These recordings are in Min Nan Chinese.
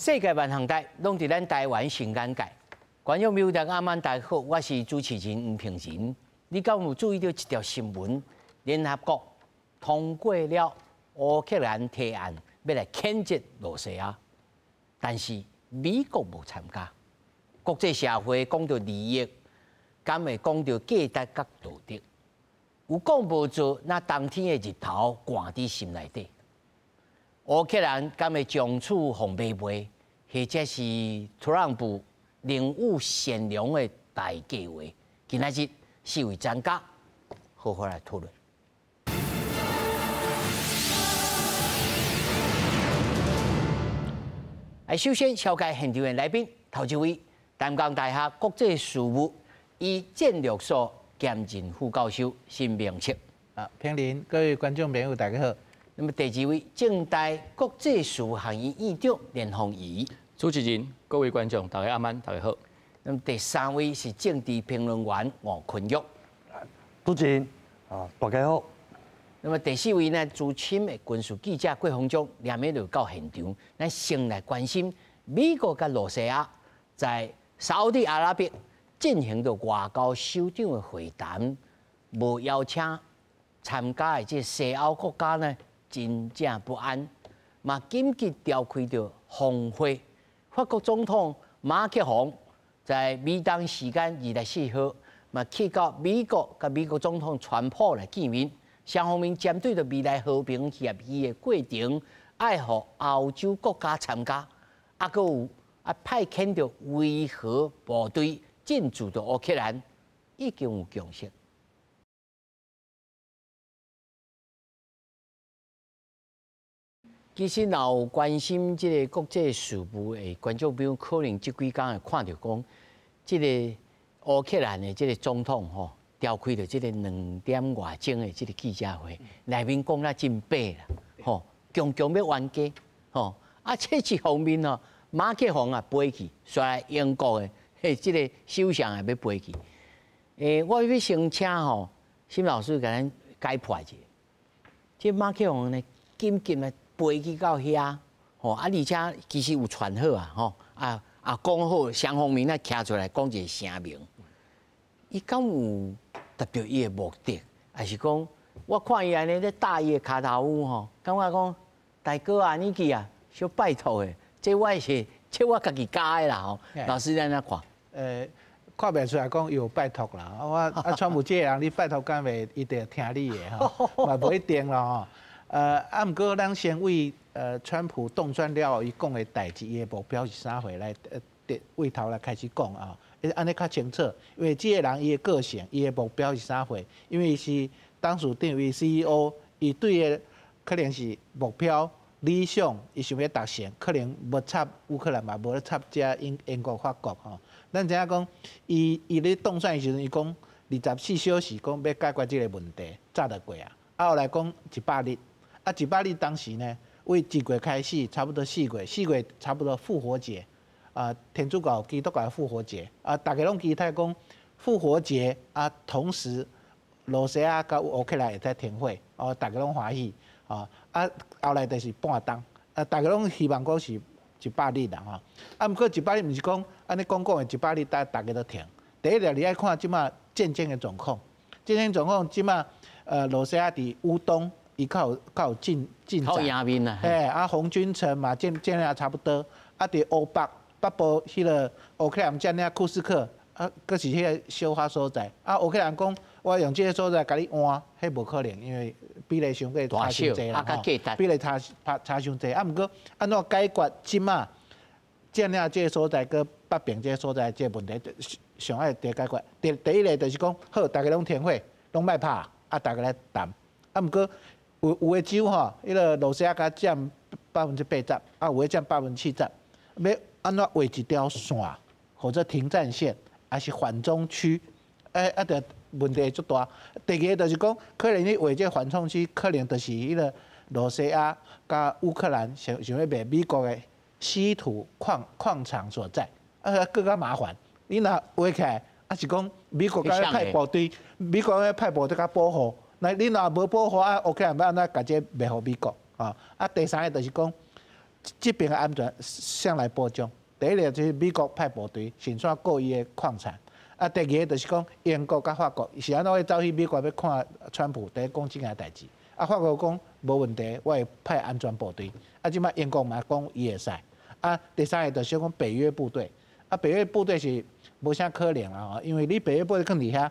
世界萬行台攏佇咱台灣新眼界。觀眾朋友大家晚大家好，我是主持人吳平仁。你敢有注意到一條新聞？聯合國通過了烏克蘭提案，欲來譴責羅西亞，但是美國無參加。國際社會講著利益，敢會講著價值佮道德？有講無做，若冬天的日頭寒佇心內底。烏克蘭敢會從此予買賣，或者是特朗普寧有善良的大計劃？今仔日四位專家好好來討論。來，首先紹介現場的來賓，頭一位，淡江大學國際事務與戰略所兼任副教授沈明徹。啊，平林，各位觀眾朋友，大家好。那麼第二位，政大國際事務學院院長連鳳儀。主持人，各位觀眾，大家晚安，大家好。那麼第三位是政治評論員吳坤玉。主持人，啊，大家好。那麼第四位呢，資深的軍事記者郭鴻忠，連日就到現場，咱先來關心美國佮羅西亞在沙烏地阿拉伯進行著外交首長的會談，無邀請參加的這西歐國家呢，真正不安，嘛緊急召開著峰會。法國總統馬克宏在美東時間24號，嘛去到美國佮美國總統川普來見面，雙方面針對著未來和平協議的過程，愛予歐洲國家參加，啊，閣有啊派遣著維和部隊進駐著烏克蘭，已經有共識。其實，若有關心這個國際事務的觀眾朋友，可能這幾工會看著講，這個烏克蘭的這個總統吼，召開著這個兩點外鐘的這個記者會，內面講得真白啦，吼，強強欲冤家，吼，啊，這一方面吼，馬克宏也飛去，煞來英國的嘿，這個首相也欲飛去。我欲先請吼沈老師共咱解剖一下，這馬克宏呢，緊緊的飛去到遐，吼啊！而且其實有傳好啊，吼啊啊講好，雙方面啊徛出來講一個聲明，伊敢有達著伊的目的，還是講我看伊按呢咧搭伊的跤頭趺吼，感覺講大哥啊，你去啊，小拜託的，這我是這我家己加的啦吼。老師你按怎看？看袂出來講伊有拜託啦，我啊川普這个人，你拜託敢袂伊就聽你的吼，嘛無一定咯吼。啊，毋過咱先為川普當選了後，伊講的代誌，伊的目標是啥貨來，對頭來開始講啊，按呢較清楚。因為這個人伊的個性，伊的目標是啥貨？因為伊是董事長，伊 CEO，伊對的可能是目標理想，伊想欲達成，可能無插烏克蘭嘛，無咧插遮英英國、法國吼。咱知影講，伊伊咧當選的時陣，伊講24小時講欲解決這個問題，早就過啊。啊，後來講100日。啊，100日當時呢，為一月開始，差不多四月，四月差不多復活節，啊，天主教、基督教復活節，啊，大家攏期待講復活節啊，同時羅西亞佮烏克蘭會使停火，哦，大家攏歡喜，哦，啊，後來就是半冬，啊，大家攏希望講是一百日啦，吼，啊，毋過一百日毋是講按呢講講的，一百日大大家都停。第一個你愛看這馬戰爭的狀況，戰爭狀況這馬羅西亞佇烏東。伊較有較有進進展，嘿，啊，紅軍城嘛，佔佔領差不多，啊，佇烏北北部彼個烏克蘭佔領庫斯克，啊，閣是彼個小可所在，啊，烏克蘭講我用這個所在共你換，彼無可能，因為比例傷過差傷濟啦，吼，比例差差差傷濟，啊，毋過按怎解決這馬佔領這個所在，閣北邊這個所在這個問題，上愛佇解決。第第一個就是講，好，大家攏停火，攏莫拍，啊，大家來談，啊，毋過。有有的州吼，彼个羅西亞共佔80%，啊，有的佔70%，欲按怎畫一條線，或者停戰線，抑是緩衝區，欸，啊，著問題足大。第二个就是講，可能你畫這個緩衝區，可能就是彼个羅西亞佮烏克蘭想想欲賣美國的稀土礦礦場所在，啊，閣較麻煩。你若畫起來，啊是講美國共派部隊，美國欲派部隊共保護。那你若無保護啊，烏克蘭欲按怎共這賣予美國啊？啊，第三个就是講，這邊的安全誰來保障？第一个就是美國派部隊，先煞顧伊的礦產。啊，第二个就是講英國佮法國是按怎會走去美國欲看川普，佇咧講這件代誌。啊，法國講無問題，我會派安全部隊。啊，這擺英國嘛講伊會使。啊，第三个就是講北約部隊。啊，北約部隊是無啥可能啦，因為你北約部隊囥佇遐，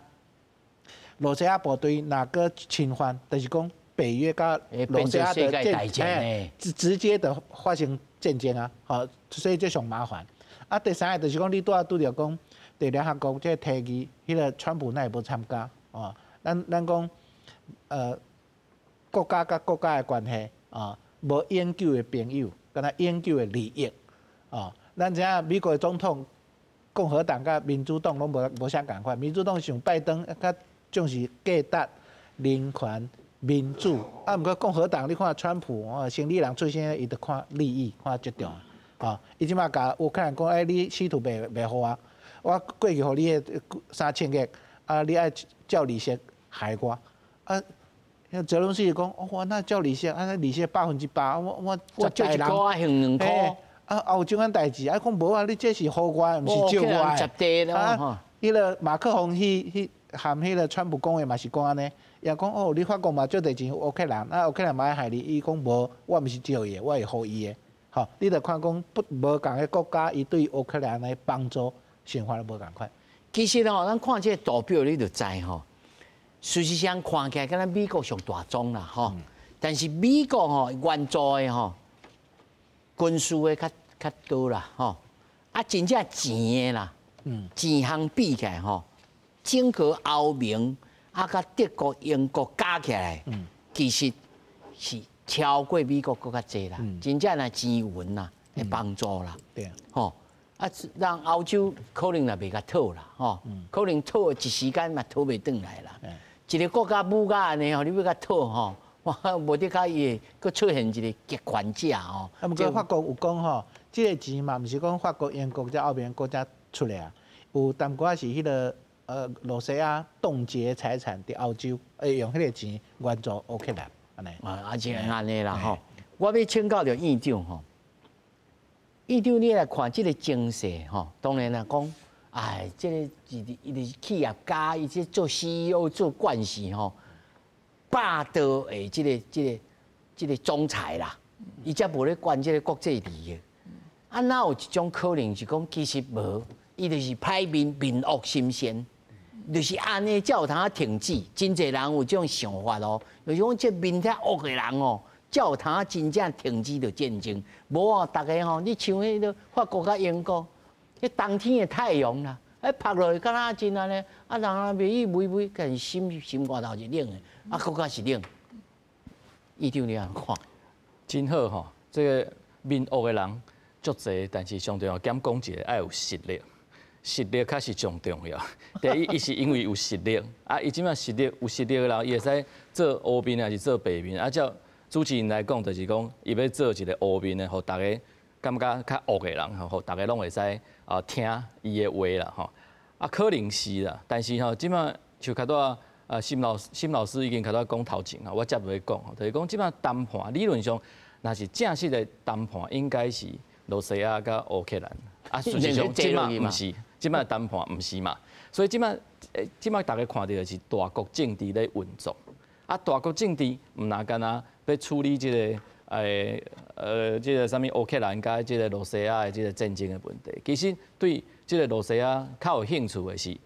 羅西亞部隊若閣侵犯，就是講北約佮羅西亞的戰，直接的發生戰爭啊，吼，所以這上麻煩。啊，第三个就是講你拄仔拄著講，佇聯合國這個提議，彼個川普哪會無參加？哦，咱講，國家佮國家的關係，啊，無永久的朋友，干焦永久的利益，哦，咱知影美國的總統，共和黨佮民主黨攏無啥仝款，民主黨像拜登較重視價值、人權、民主，啊，毋過共和黨你看川普哦，生理人出身，伊就看利益，看足重，吼，伊這擺共烏克蘭講，欸，你稀土袂予我，我過去予你的3000億，啊，你愛照利息還我，啊，澤倫斯基講，哇，那照利息，啊，那利息8%，我借一箍還2箍，啊，有這款代誌，啊，講無啊，你這是予我，毋是借我的，啊，彼个馬克宏去含彼个川普講話嘛是講按呢，伊講哦，你法國嘛借濟錢烏克蘭，啊烏克蘭嘛愛害你，伊講無，我毋是借伊的，我會予伊的，吼，你著看講不無仝的國家，伊對烏克蘭的幫助想法都無仝款。其實吼，咱看這個圖表，你就知吼，事實上看起來敢若美國上大宗啦，吼，但是美國吼援助的吼軍事的較多啦，吼，啊真正錢的啦，錢項比起來吼，整個歐盟啊，佮德國、英國加起來，其實是超過美國閣較濟啦。真正若錢銀啦，會幫助啦，吼，啊，讓歐洲可能也袂共討啦，吼，可能討一時間嘛討袂轉來啦。一个國家武甲按呢吼，你欲共討吼，哇，無得較伊會閣出現一个極權者吼。啊，毋過法國有講吼，這个錢嘛，毋是講法國、英國遮歐盟國家出來啊，有淡薄仔是彼个羅西亞凍結財產佇歐洲，會用彼个錢援助烏克蘭，按呢。啊，是按呢啦吼。我欲請教著院長吼，院長你來看這个情勢吼，當然啦講，哎，這个伊就是企業家，伊這做 CEO 做慣勢吼，霸道的這個總裁啦，伊才無咧管這個國際利益。啊，哪有一種可能是講其實無，伊就是歹面面惡心善，就是按呢才有通停止。真濟人有這種想法哦，就是講這面遮惡的人哦，才有通真正停止著戰爭。無哦，逐个吼，你像彼个法國佮英國，彼冬天的太陽啦，哎，曝落去敢若真按呢，啊人啊袂去微微，但是心肝頭是冷的，啊，閣較是冷。院長你按怎看？真好吼，這个面惡的人足濟，但是上重要兼講一个愛有實力，實力較是上重要。第一，伊是因為有實力，啊，伊這擺實力有實力的人，伊會使做烏面還是做白面？啊，照主持人來講，就是講伊欲做一个烏面的，予逐个感覺較惡的人，吼，予逐个攏會使啊聽伊的話啦，吼。啊，可能是啦，但是吼，這擺像較拄啊，沈老師已經較拄講頭前啊，我接落去講，就是講這擺談判理論上，若是正式的談判，應該是羅西亞佮烏克蘭，啊，事實上這擺毋是，這擺談判毋是嘛，所以這擺逐家看著的是大國政治咧運作，啊，大國政治毋若干焦欲處理這个這个啥物烏克蘭佮這个羅西亞的這个戰爭的問題，其實對這个羅西亞較有興趣的是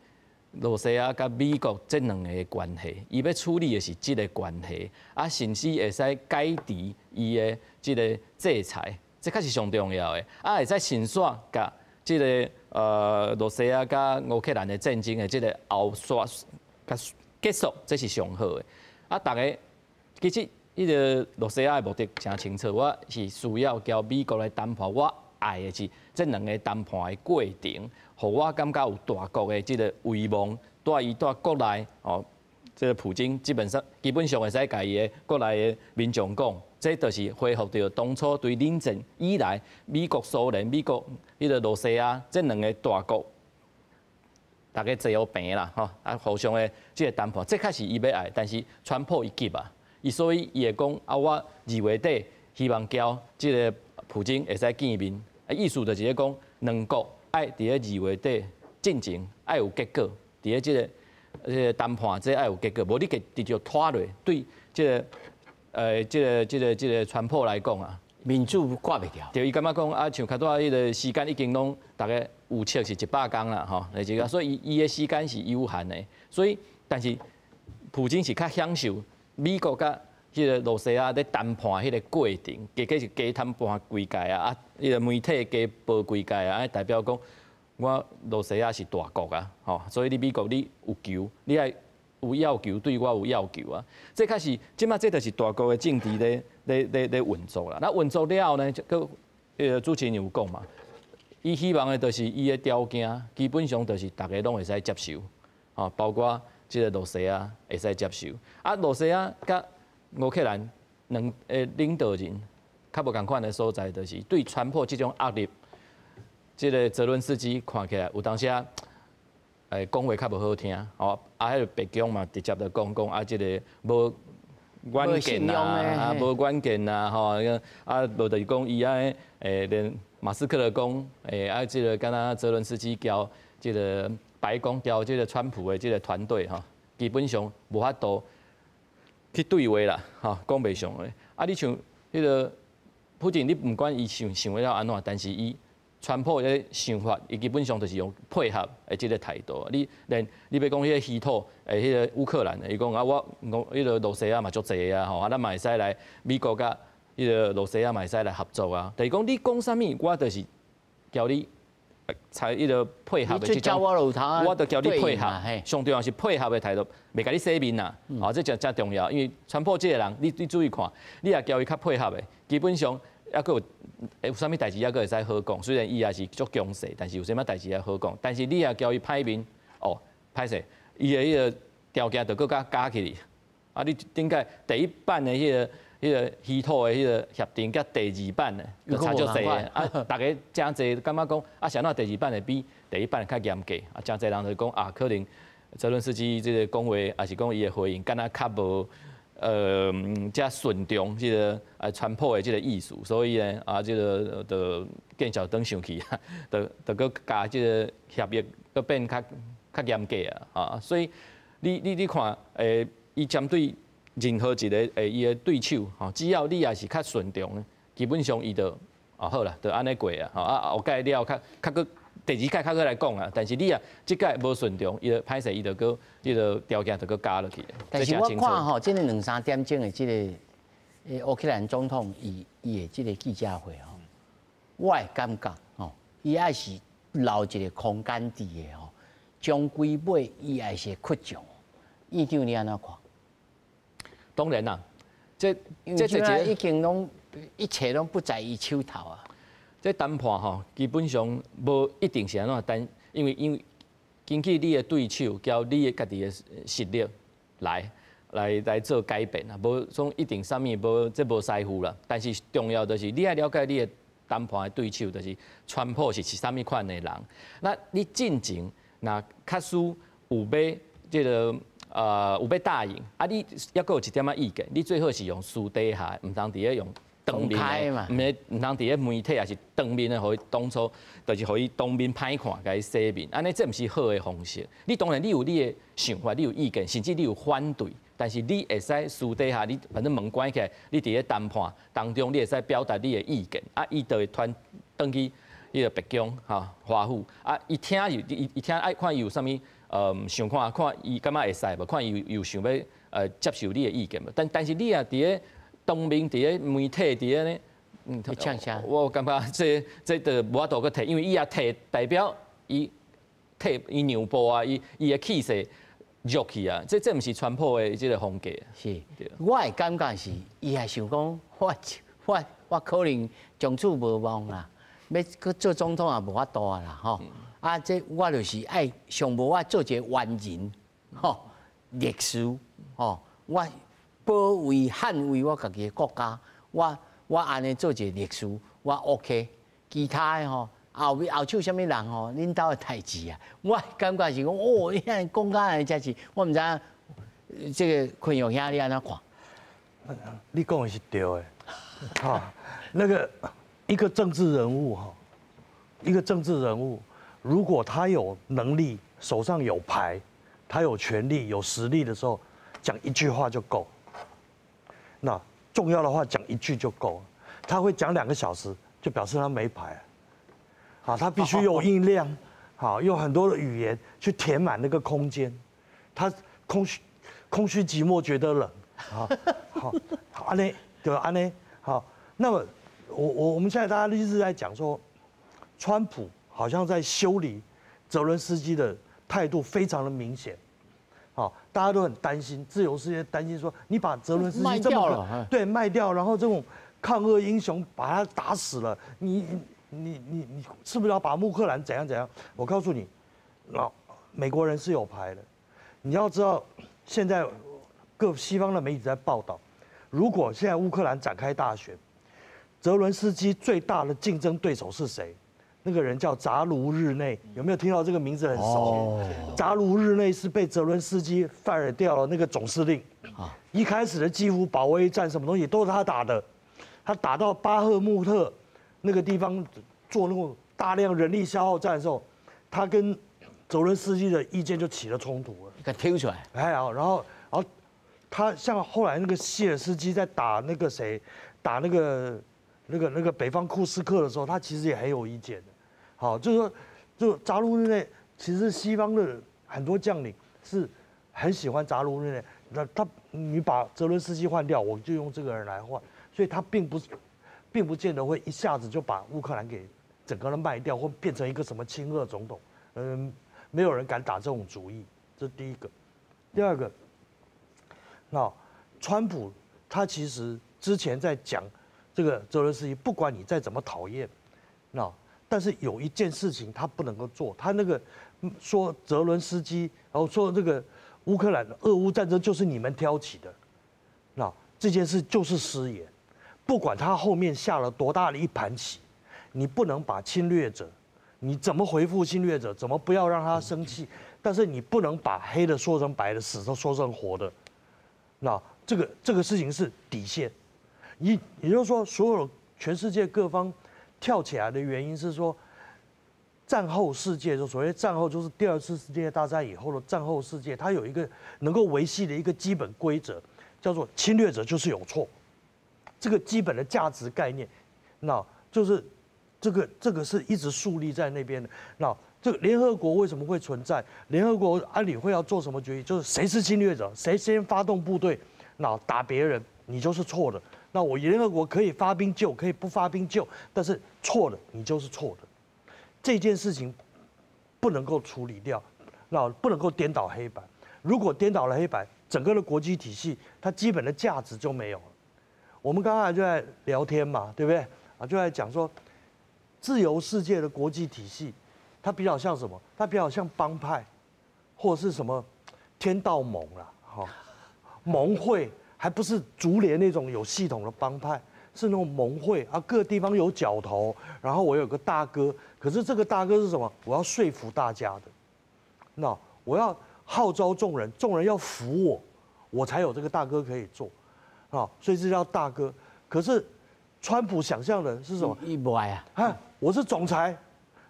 羅西亞佮美國這兩个關係，伊欲處理的是這个關係，啊，甚至會使解除伊的這个制裁，這較是上重要的，啊，會使順紲共這个羅西亞佮烏克蘭的戰爭的這个後續共結束，這是上好的。啊，逐家其實彼个羅西亞的目的誠清楚，我是需要交美國來談判，我愛的是這兩个談判的過程，予我感覺有大國的這个威望，蹛伊蹛國內哦，這个普京基本上會使共伊的國內的民眾講，這就是恢復著當初對冷戰以來美國、蘇聯、美國、彼个羅西亞這兩个大國，逐家坐予平啦，吼啊，互相的這个談判，這較是伊欲愛，但是川普伊急啊，伊所以伊會講啊，我2月底希望交這个普京會使見面，啊意思就是咧講兩國愛佇咧2月底進前愛有結果，佇咧這個談判這愛有結果，無你直接拖落，對這個川普來講啊，面子掛袂牢。對，伊感覺講啊，像較拄仔彼個時間已經攏逐家預測是100工啦，吼，就是個，所以伊的時間是有限的，所以但是普京是較享受美國佮彼個露西亞咧談判彼個過程，加加是加談判幾屆啊，啊，彼個媒體加報幾屆啊，代表講我露西亞是大國啊，吼，所以你美國你有求，你愛有要求，對我有要求啊，這較是這馬這就是大國的政治咧運作啦。那運作了後呢，閣彼個主持人有講嘛，伊希望的就是伊的條件，基本上就是逐家攏會使接受，吼，包括這個露西亞會使接受。啊，露西亞佮烏克蘭兩个領導人較無仝款的所在，就是對川普這種壓力，這個澤倫斯基看起來有當時啊，講話較無好聽，吼，啊，彼個白宮嘛直接就講講啊，這個無遠見啊，啊，無遠見啊，吼，啊，無就是講伊愛連馬斯克就講，啊，這個敢若澤倫斯基交這個白宮交這個川普的這個團隊吼，基本上無法度去對話啦，吼，講袂上的。啊，你像彼個普京，你毋管伊想想欲按怎，但是伊川普的想法，伊基本上就是用配合的這個態度。你連你欲講彼個稀土，彼個烏克蘭的，伊講啊，我講彼個露西亞嘛足濟啊，吼，啊，咱嘛會使來美國佮彼個露西亞嘛會使來合作啊。就是講你講啥物，我就是叫你採彼個配合的這種，我就叫你配合。上重要是配合的態度，袂共你洗面啦。哦，這誠誠重要，因為川普這個人，你注意看，你若叫伊較配合的，基本上猶閣有啥物代誌猶閣會使好講。雖然伊也是足強勢，但是有啥物代誌也好講。但是你若叫伊歹面，哦，歹勢，伊的彼個條件就閣較加起去。啊，你頂擺第一版的彼個稀土的彼個協定，佮第二版的就差足濟的。啊，逐家誠濟感覺講，啊，是按怎第二版會比第一版較嚴格？啊，誠濟人就講啊，可能澤倫斯基這個講話，抑是講伊的回應，敢若較無遮順從這個川普的這個意思，所以呢，啊，這個就見笑轉生氣啊，就閣共這個協議閣變較較嚴格啊，啊，所以你看，伊針對任何一個伊的對手，吼，只要你也是較順從，基本上伊就啊好啦，就按呢過啊，吼啊後蓋了較較閣第二屆較閣來講啊，但是你啊這屆無順從，伊就歹勢，伊就閣彼個條件就閣加落去。但是我看吼，這個兩三點鐘的這個烏克蘭總統伊的這個記者會吼，我會感覺吼，伊愛是留一個空間佇的吼，終歸尾伊也是會屈從。院長你按怎看？當然啦，這這已經攏一切攏不在伊手頭啊。這談判吼，基本上無一定是按怎，但因為根據你的對手，交你的家己的實力來做改變啊，無講一定啥物無這無師傅啦。但是重要就是你愛了解你的談判的對手，就是川普是啥物款的人。那你進前若假使有欲這個有欲答應，啊，你猶閣有一點仔意見，你最好是用私底下，毋通佇咧用當面的，毋通佇咧媒體，抑是當面的，予伊當初就是予伊當面歹看，共伊洗面，按呢這毋是好的方式。你當然你有你的想法，你有意見，甚至你有反對，但是你會使私底下，你反正門關起來，你佇咧談判當中，你會使表達你的意見，啊，伊就會傳轉去彼個白宮吼華府，啊，伊聽伊聽愛看伊有啥物想看看伊感覺會使無，看伊有想欲接受你的意見無。但是你若佇咧當面佇咧媒體佇咧呢，我感覺這就無法度閣退，因為伊也退代表伊退伊讓步啊，伊的氣勢弱去啊，這毋是川普的這個風格。是，我的感覺是，伊也想講，我可能從此無望啦，欲閣做總統也無法度啊啦，吼。啊，這我就是愛上無我做一個完人，吼，歷史，吼，我保衛捍衛我家己的國家，我按呢做一個歷史，我 OK。其他的吼，後面後手啥物人吼，恁兜的代誌啊，我感覺是講，哦，你按呢講甲按呢才是，我毋知影這個坤玉兄你按怎看？你講的是對的，哈，那個一个政治人物哈，一个政治人物，如果他有能力，手上有牌，他有权力、有实力的时候，讲一句话就够。那重要的话讲一句就够了，他会讲2个小时，就表示他没牌。好，他必须有音量，好，用很多的语言去填满那个空间。他空虚，空虚寂寞觉得冷。好，好，好，按呢，对吧？按呢，好。那么，我们现在大家一直在讲说，川普好像在修理泽伦斯基的态度非常的明显。好，大家都很担心，自由世界担心说，你把泽伦斯基这么对卖掉，然后这种抗俄英雄把他打死了，你是不是要把乌克兰怎样怎样？我告诉你，老美国人是有牌的，你要知道，现在各西方的媒体在报道，如果现在乌克兰展开大选，泽伦斯基最大的竞争对手是谁？那个人叫扎卢日内，有没有听到这个名字很熟？扎卢日内是被泽伦斯基 fire 掉了那个总司令。一开始的基辅保卫战什么东西都是他打的，他打到巴赫穆特那个地方做那种大量人力消耗战的时候，他跟泽伦斯基的意见就起了冲突了。给挑出来。哎呀，然后他像后来那个谢尔斯基在打那个谁，打那个北方库斯克的时候，他其实也很有意见的。好，就是说，就扎卢日内，其实西方的很多将领是很喜欢扎卢日内。那他，你把泽伦斯基换掉，我就用这个人来换，所以他并不见得会一下子就把乌克兰给整个人卖掉，或变成一个什么亲俄总统。没有人敢打这种主意，这是第一个。第二个，那川普他其实之前在讲这个泽伦斯基，不管你再怎么讨厌，那，但是有一件事情他不能够做，他那个说泽伦斯基，然后说这个乌克兰俄乌战争就是你们挑起的，那这件事就是失言，不管他后面下了多大的一盘棋，你不能把侵略者，你怎么回复侵略者，怎么不要让他生气，但是你不能把黑的说成白的，死的说成活的，那这个事情是底线，也就是说，所有全世界各方跳起来的原因是说，战后世界就所谓战后就是第二次世界大战以后的战后世界，它有一个能够维系的一个基本规则，叫做侵略者就是有错，这个基本的价值概念，那就是这个是一直树立在那边的。那这个联合国为什么会存在？联合国安理会要做什么决议？就是谁是侵略者，谁先发动部队，那打别人，你就是错的。那我联合国可以发兵救，可以不发兵救，但是错的你就是错的，这件事情不能够处理掉，那不能够颠倒黑白。如果颠倒了黑白，整个的国际体系它基本的价值就没有了。我们刚才就在聊天嘛，对不对？啊，就在讲说，自由世界的国际体系，它比较像什么？它比较像帮派，或者是什么天道盟啦，哈，盟会。还不是竹联那种有系统的帮派，是那种盟会啊，各地方有角头，然后我有个大哥，可是这个大哥是什么？我要说服大家的，那我要号召众人，众人要服我，我才有这个大哥可以做，啊，所以这叫大哥。可是川普想象的是什么？伊无爱啊，啊，我是总裁，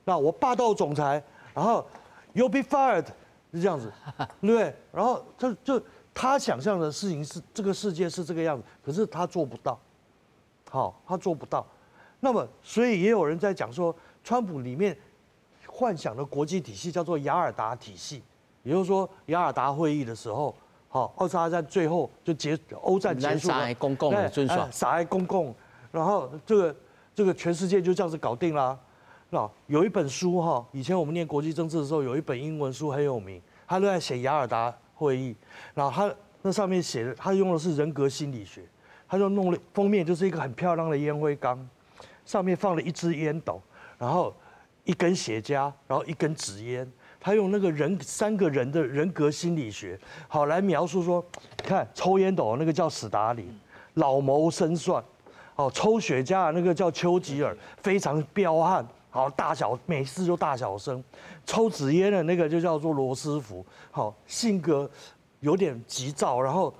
那我霸道总裁，然后 you'll be fired 是这样子，对不对？然后他就。他想象的事情是这个世界是这个样子，可是他做不到，好，他做不到。那么，所以也有人在讲说，川普里面幻想的国际体系叫做雅尔达体系，也就是说，雅尔达会议的时候，好，二次大战最后就结欧战结束了，三个公共的遵守，三个公共，然后这个全世界就这样子搞定了。那有一本书哈，以前我们念国际政治的时候，有一本英文书很有名，他都在写雅尔达会议，然后他那上面写的，他用的是人格心理学，他就弄了封面就是一个很漂亮的烟灰缸，上面放了一支烟斗，然后一根雪茄，然后一根纸烟，他用那个人三个人的人格心理学，好来描述说，看抽烟斗那个叫史达林，老谋深算，哦，抽雪茄的那个叫丘吉尔，非常彪悍，好大小没事就大小声，抽纸烟的那个就叫做罗斯福，好性格有点急躁，然后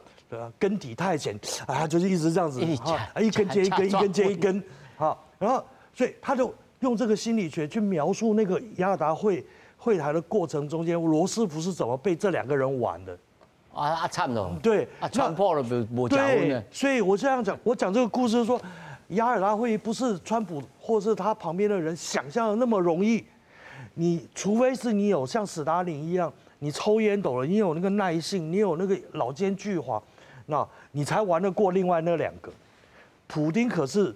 根底太浅啊，就是一直这样子，一根接一根，一根接一根，好，然后所以他就用这个心理学去描述那个雅尔达会谈的过程中间，罗斯福是怎么被这两个人玩的。啊啊惨了，啊川普都無無食薰對，所以我這樣講，我講這個故事說，雅爾達會議不是川普或是他旁邊的人想象的那麼容易。你除非是你有像史達林一樣，你抽煙斗了，你有那個耐性，你有那個老奸巨猾，那你才玩得過另外那兩個。普丁可是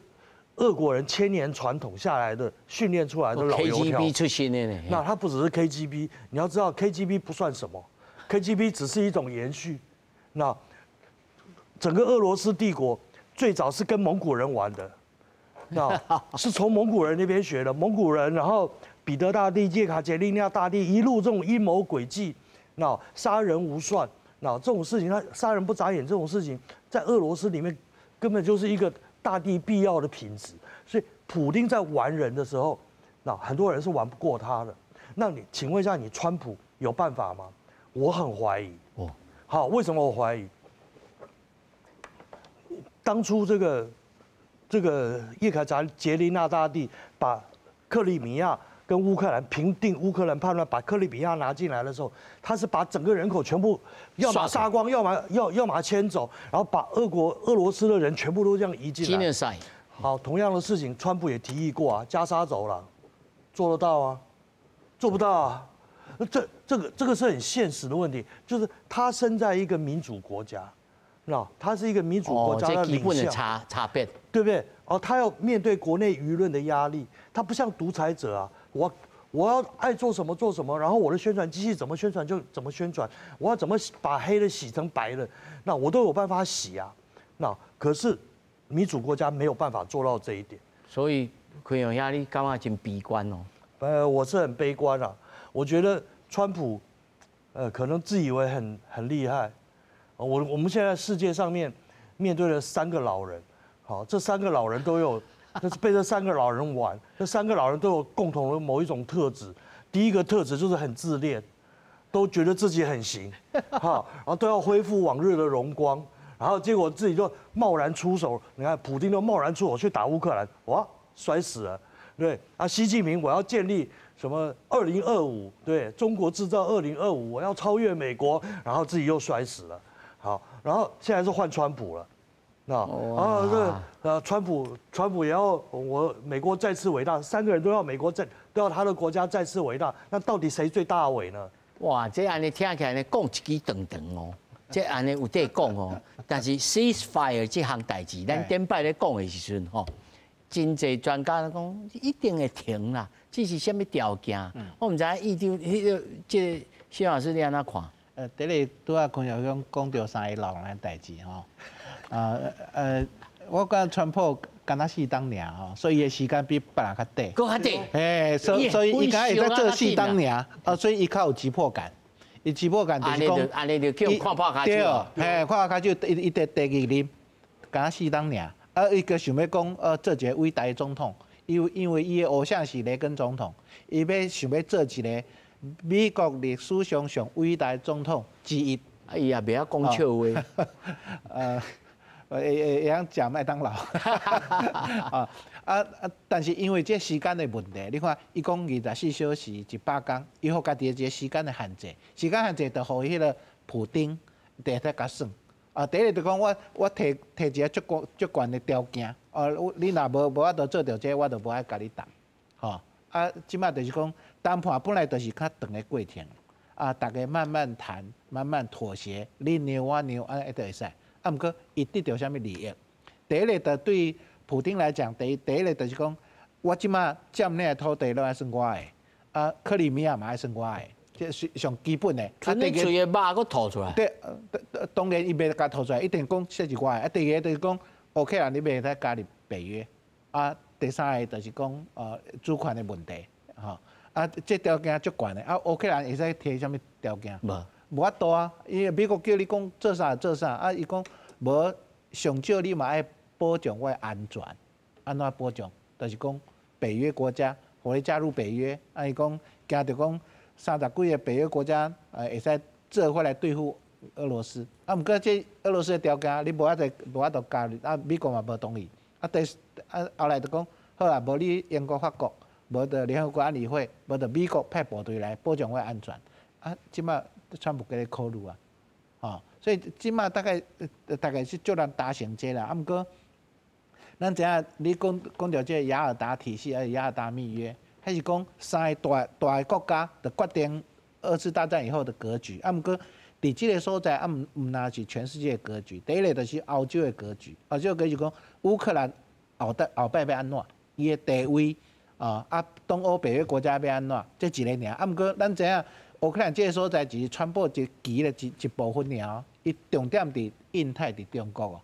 俄國人千年傳統下來的訓練出來的老油條。 KGB 出身的呢。那他不只是 KGB，你要知道 KGB 不算什麼。KGB 只是一種延續，那整個俄羅斯帝國最早是跟蒙古人玩的，那是從蒙古人那邊學的。蒙古人，然後彼得大帝、葉卡捷琳娜大帝一路這種陰謀詭計，那殺人無算，那這種事情，他殺人不眨眼這種事情，在俄羅斯裡面根本就是一個大帝必要的品質。所以普丁在玩人的時候，那很多人是玩不過他的。那你請問一下，你川普有辦法嗎？我很懷疑哦，好，為什麼我懷疑？當初這個葉卡捷琳娜大帝把克里米亞跟烏克蘭平定烏克蘭叛亂，把克里米亞拿進來的時候，他是把整個人口全部要麼殺光，要麼遷走，然後把俄羅斯的人全部都這樣移進來。好，同樣的事情，川普也提議過啊，加沙走廊，做得到啊？做不到啊？這個是很現實的問題，就是他身在一個民主國家，那他是一個民主國家的領袖，差別，對不對？哦，他要面對國內輿論的壓力，他不像獨裁者啊，我要愛做什麼做什麼，然後我的宣傳機器怎麼宣傳就怎麼宣傳，我要怎麼把黑的洗成白的，那我都有辦法洗啊。那可是民主國家沒有辦法做到這一點。所以奎陽兄，你感覺真悲觀哦？我是很悲觀啊，我覺得川普，可能自以為很厲害。我們現在世界上面面對了三個老人，好，這三個老人都有，就是被這三個老人玩，這三個老人都有共同的某一種特質。第一個特質就是很自戀，都覺得自己很行，哈，然後都要恢復往日的榮光，然後結果自己就貿然出手，你看普丁都貿然出手去打烏克蘭，哇，摔死了，對啊，習近平我要建立什麼2025，對，中國製造2025，我要超越美國，然後自己又摔死了。好，然後現在是換川普了，那啊這川普也要我美國再次偉大，三個人都要美國再都要他的國家再次偉大，那到底誰最大偉呢？哇，這按呢聽起來呢，講一支長長哦，這按呢有得講哦，但是 ceasefire 這項代誌，咱頂擺咧講的時陣吼，真濟專家講一定會停啦，這是啥物條件？我毋知影議長，彼個這個謝老師你按怎看？第一個拄仔昆陽兄講著三个老人的代誌吼，啊我感覺川普敢若四冬爾吼，所以伊的時間比別人較短。閣較短。嘿，所以伊敢會使做四冬爾，啊，所以伊較有急迫感。伊急迫感就是講，按呢就叫看破跤手。對，嘿，看破跤手，伊第二任敢若四冬爾，啊，伊閣想欲講，做一个偉大的總統，因為伊的偶像是雷根總統，伊欲想欲做一个美國歷史上上偉大的總統之一。啊，伊也袂曉講笑話。會曉食麥當勞。啊啊！但是因為這時間的問題，你看伊講24小時100工，伊予家己一個時間的限制，時間限制就予彼個普丁佇咧共算。啊，第一個就講我提一個足懸足懸的條件，哦，你若無法度做著這個，我就無愛共你談。吼，啊，這擺就是講談判本來就是較長的過程，啊，逐家慢慢談，慢慢妥協，你讓我讓，按呢就會使。啊，毋過伊得著啥物利益？第一個就對普丁來講，第一個就是講，我這擺佔領的土地攏愛算我的，啊，克里米亞嘛愛算我的，這是上基本的。啊，第二喙的肉閣吐出來。對，當然伊袂共吐出來，一定講這是我的。啊，第二個就是講，烏克蘭你袂使加入北約。啊，第三個就是講，主權的問題，吼。啊，這條件足懸的。啊，烏克蘭會使提啥物條件？無。無法度啊，因為美國叫你講做啥做啥，啊，伊講無上少你嘛愛保障我的安全，按怎保障？就是講北約國家，予你加入北約，啊，伊講驚著講30幾个北約國家，會使做伙來對付俄羅斯。啊，毋過這俄羅斯的條件，你無法度加入，啊，美國嘛無同意。啊，第啊後來就講，好啊，無你英國、法國，無就聯合國安理會，無就美國派部隊來保障我安全。啊，這馬川普閣咧考慮啊，吼，所以這馬大概是足難達成這啦。啊，毋過咱知影你講講著這個雅爾達體系，抑是雅爾達密約，彼是講三个大大的國家就決定二次大戰以後的格局。啊，毋過佇這个所在啊，毋毋若是全世界的格局。第一个就是歐洲的格局，歐洲的格局講烏克蘭後代後擺欲按怎，伊的地位啊，啊，東歐北約國家欲按怎，這一个爾。啊，毋過咱知影烏克蘭這个所在只是川普一棋的一部分爾，伊重點佇印太佇中國哦，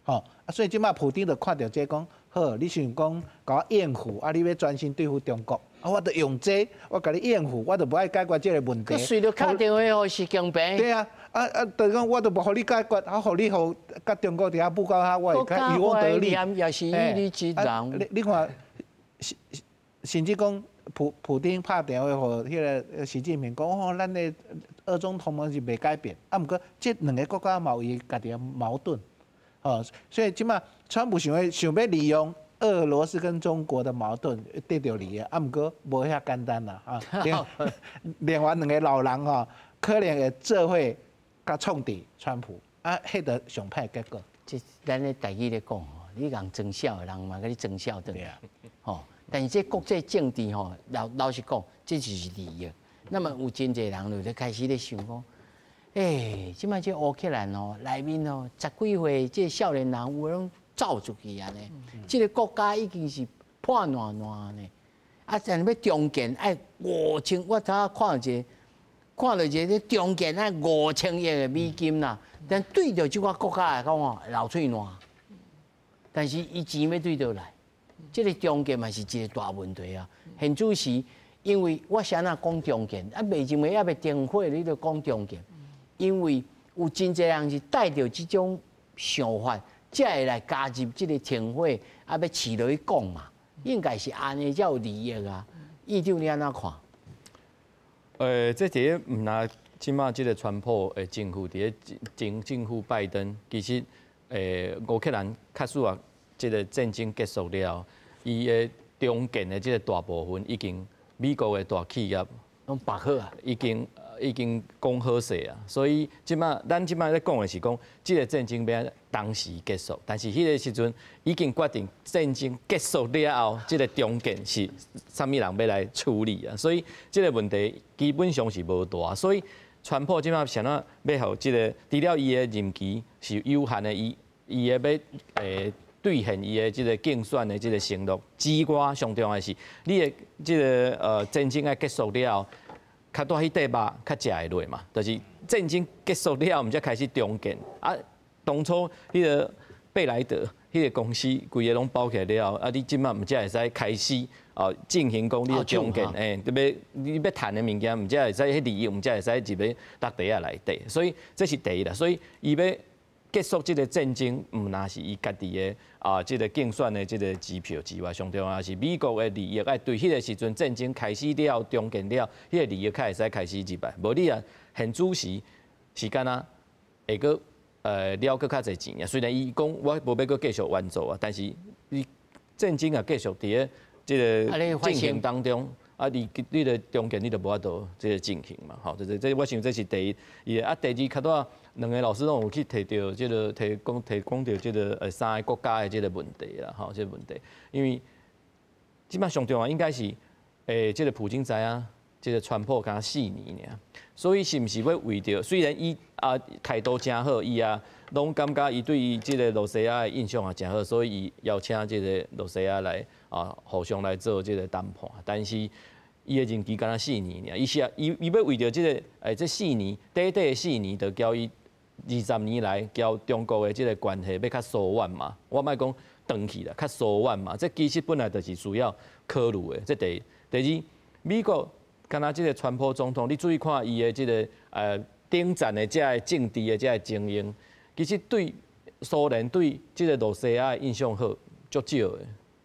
吼啊，所以這馬普丁就看著這講，好，你想講共我應付，啊，你欲專心對付中國，啊，我就用這個，我共你應付，我就無愛解決這个問題。閣隨著敲電話予習近平。對啊，啊啊，就是講我都無予你解決，啊，予你予佮中國佇遐布告下，我會較漁翁得利。也是以你之人。你你看，甚至講普丁拍電話予彼个習近平講，哦，咱的俄中同盟是袂改變。啊，毋過這兩个國家嘛有伊家己的矛盾，吼，所以這馬川普想欲利用俄羅斯跟中國的矛盾得著利益，啊，毋過無遐簡單啦，啊，另外兩个老人吼，可能會做伙共創治川普，啊，彼就上歹結果。這咱咧台語咧講吼，你共裝痟的人嘛，共你裝痟轉來，吼。但是這國際政治吼，老老實講，這就是利益。那麼有真濟人就咧開始咧想講，欸，這擺這烏克蘭吼，內面吼十幾歲這少年人有攏走出去按呢，這个國家已經是破爛爛呢。啊，但是欲重建愛五千，我頭仔看一個，看著一个重建愛5000億的美金啦。但對著這個國家來講吼，流喙瀾。但是伊錢欲對佗來？這个重建嘛是一个大問題啊。現此時，因為我啥若講重建，啊，袂認為猶未停火，你就講重建，因為有真濟人是帶著這種想法，才會來加入這个停火，啊，欲試落去講嘛，應該是按呢才有利益啊。院長你按怎看？這第一毋若這馬這个川普的政府佇咧政政府拜登，其實烏克蘭確實啊，這个戰爭結束了，伊的重建的這个大部分已經美國的大企業攏縛好啊，已經講好勢啊，所以這馬咱這馬咧講的是講，這个戰爭欲當時結束，但是彼个時陣已經決定戰爭結束了後，這个重建是啥物人欲來處理啊？所以這个問題基本上是無大，所以川普這馬啥怎欲予這个，除了伊的任期是有限的，伊伊的欲兌現伊的這个競選的這个承諾之外，上重要的是，你的這个戰爭愛結束了後，較帶彼塊肉較食會落嘛，就是戰爭結束了後，毋才開始重建啊。當初彼个貝萊德彼个公司規个攏包起來了後，啊，你這馬毋才會使開始哦進行講你的重建，欸，特別你欲趁的物件，毋才會使彼利益，毋才會使入去落袋仔內底。所以這是第一啦。所以伊欲結束這个戰爭，毋若是伊家己的啊，這个競選的這个支票之外，上重要是美國的利益愛對彼个時陣戰爭開始了、重建了，彼个利益較會使開始入來。無你啊，現此時是敢若會閣了閣較濟錢啊。雖然伊講我無欲閣繼續援助啊，但是你戰爭啊繼續佇咧這个進行當中。啊，你你的重建你就無法度這个進行嘛，吼，這這我想這是第一，伊啊第二，較拄兩个老師攏有去提著這个提講提講著這个三个國家的這个問題啦，吼，這个問題，因為這馬上重要應該是這个普京知影，這个川普敢若四年爾，所以是毋是欲為著雖然伊啊態度誠好，伊啊攏感覺伊對伊這个露西亞的印象也誠好，所以伊邀請這个露西亞來啊互相來做這个談判，但是伊的任期敢若四年爾，伊是伊伊欲為著這个這四年，短短的四年，就交伊20年來交中國的這个關係欲較疏遠嘛？我莫講斷去啦，較疏遠嘛。這其實本來就是需要考慮的。這第一，第二，美國敢若這个川普總統，你注意看伊的這个頂層的這个政治的這个精英，其實對蘇聯對這个露西亞的印象好，足少的。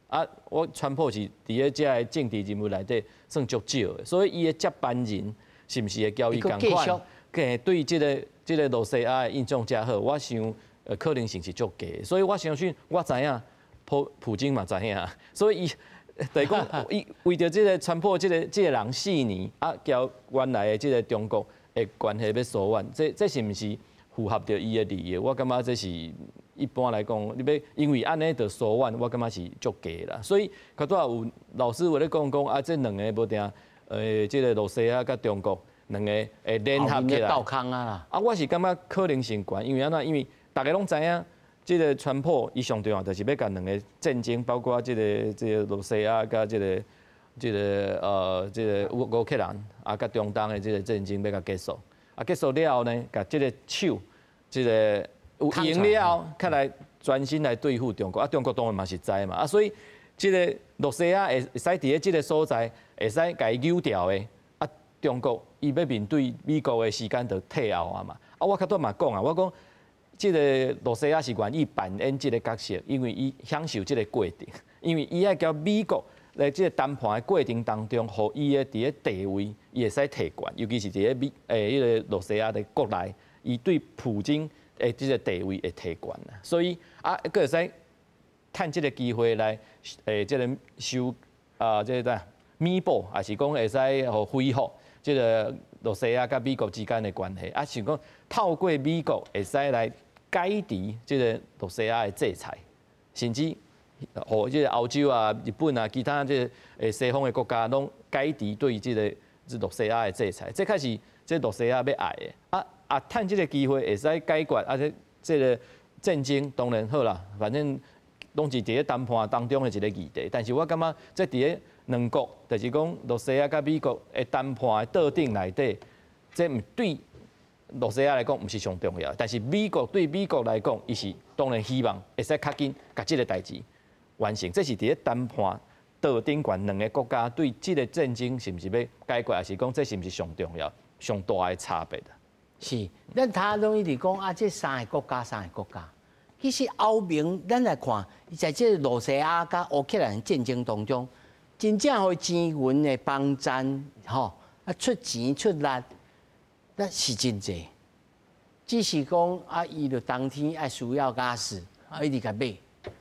啊，我川普是佇咧這个政治人物內底算足少的，所以伊的接班人是毋是會交伊仝款？對這个這个露西亞的印象誠好，我想可能性是足低，所以我相信我知影，普普京嘛知影，所以伊就是講伊為著這个川普這个人4年啊，交原來的這个中國的關係欲疏遠，這是毋是符合著伊的利益？我感覺這是一般來講，你欲因為按呢就疏遠，我感覺是足低啦。所以較拄仔有老師有咧講講啊，這兩个無定，這个露西亞佮中國兩个會聯合起來。鬥空啊啦！啊，我是感覺可能性懸，因為按怎？因為逐家攏知影，這个川普伊上重要就是欲共兩个戰爭，包括這个露西亞佮這個烏克蘭啊，佮中東的這个戰爭欲共結束。啊，結束了後呢，共這个手，這个有贏了後，較來專心來對付中國。啊，中國當然嘛是知嘛。啊，所以這个露西亞會使佇咧這个所在，會使共伊扭掉的。啊，中國伊欲面對美國的時間就退後啊嘛。啊，我較拄嘛講啊，我講這个露西亞是願意扮演這个角色，因為伊享受這个過程，因為伊愛共美國佇這个談判的過程當中，予伊的佇咧地位，伊會使提懸，尤其是佇咧美彼个露西亞的國內，伊對普京的這个地位會提懸啦。所以啊，閣會使趁這个機會來這个修啊，這个啥彌補，抑是講會使予恢復這个露西亞佮美國之間的關係，啊，是講透過美國會使來解除這个露西亞的制裁，甚至予這个歐洲啊、日本啊、其他這个西方的國家攏解除對這个露西亞的制裁，這較是這露西亞欲愛的。啊啊，趁這个機會會使解決啊，這個戰爭當然好啦，反正攏是佇咧談判當中的一个議題。但是我感覺這佇咧兩國，就是講露西亞佮美國的談判的桌頂內底，這毋對露西亞來講毋是上重要，但是美國對美國來講，伊是當然希望會使較緊共這个代誌完成。這是佇咧談判桌頂懸兩个國家對這个戰爭是毋是欲解決，抑是講這是毋是上重要、上大的差別？是，咱頭攏一直講啊，這三个國家，三个國家，其實歐盟咱來看，在這个露西亞佮烏克蘭戰爭當中，真正予錢銀的幫贊，吼啊出錢出力，那是真濟。只是講啊，伊就當天愛需要瓦斯，啊一直共買，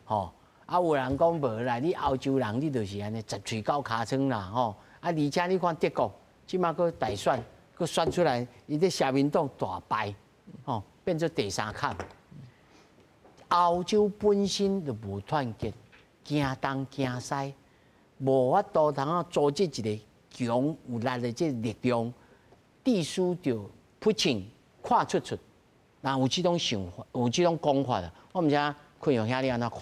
吼啊有人講無啦，你歐洲人你就是按呢十喙九尻川啦，吼啊而且你看德國，這馬閣大選，閣選出來，伊咧社民黨大敗，吼變做第三坎。歐洲本身就無團結，驚東驚西，無法度通啊組織一個強有力的這個力量，致使著普京跨出出，那有這種想法，有這種講法啊。我毋知昆陽兄你按怎看？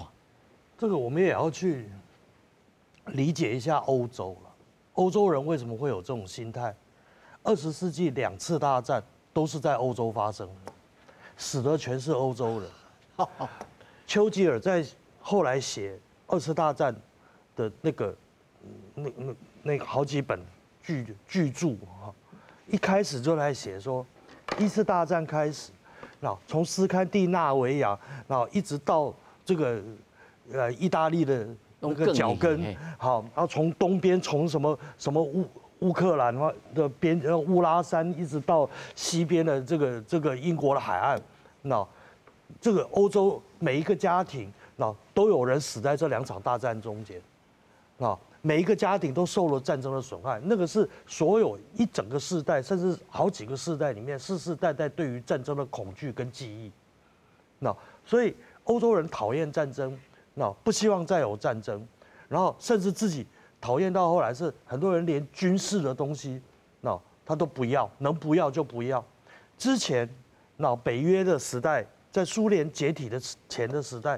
這個我們也要去理解一下歐洲了。歐洲人為什麼會有這種心態？20世紀兩次大戰都是在歐洲發生的，死的全是歐洲人。丘吉爾在後來寫二次大戰的那個、那、那、那好幾本巨著啊，一開始就來寫說，一次大戰開始，那從斯堪的納維亞，然後一直到這個意大利的那個腳跟，好，然後從東邊從什麼什麼烏克蘭的邊烏拉山，一直到西邊的這個英國的海岸，那這個歐洲每一個家庭，那都有人死在這兩場大戰中間，啊，每一個家庭都受了戰爭的損害，那個是所有一整個世代，甚至好幾個世代裡面世世代代對於戰爭的恐懼跟記憶。那所以歐洲人討厭戰爭，那不希望再有戰爭，然後甚至自己討厭到後來是很多人連軍事的東西，那他都不要，能不要就不要。之前那北約的時代，在蘇聯解體的前的時代，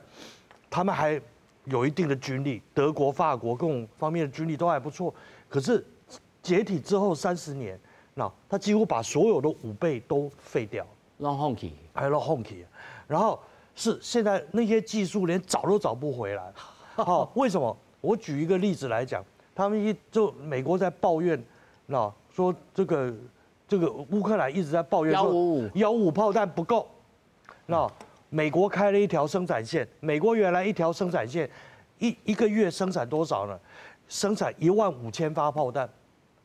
他們還有一定的軍力，德國、法國各種方面的軍力都還不錯。可是解體之後30年，那他幾乎把所有的武備都廢掉，攏放棄，還攏放棄。然後是現在那些技術連找都找不回來。好，為什麼？我舉一個例子來講，他們一就美國在抱怨，那說這個烏克蘭一直在抱怨說155炮彈不夠，那美國開了一條生產線，美國原來一條生產線一個月生產多少呢？生產1.5萬發炮彈，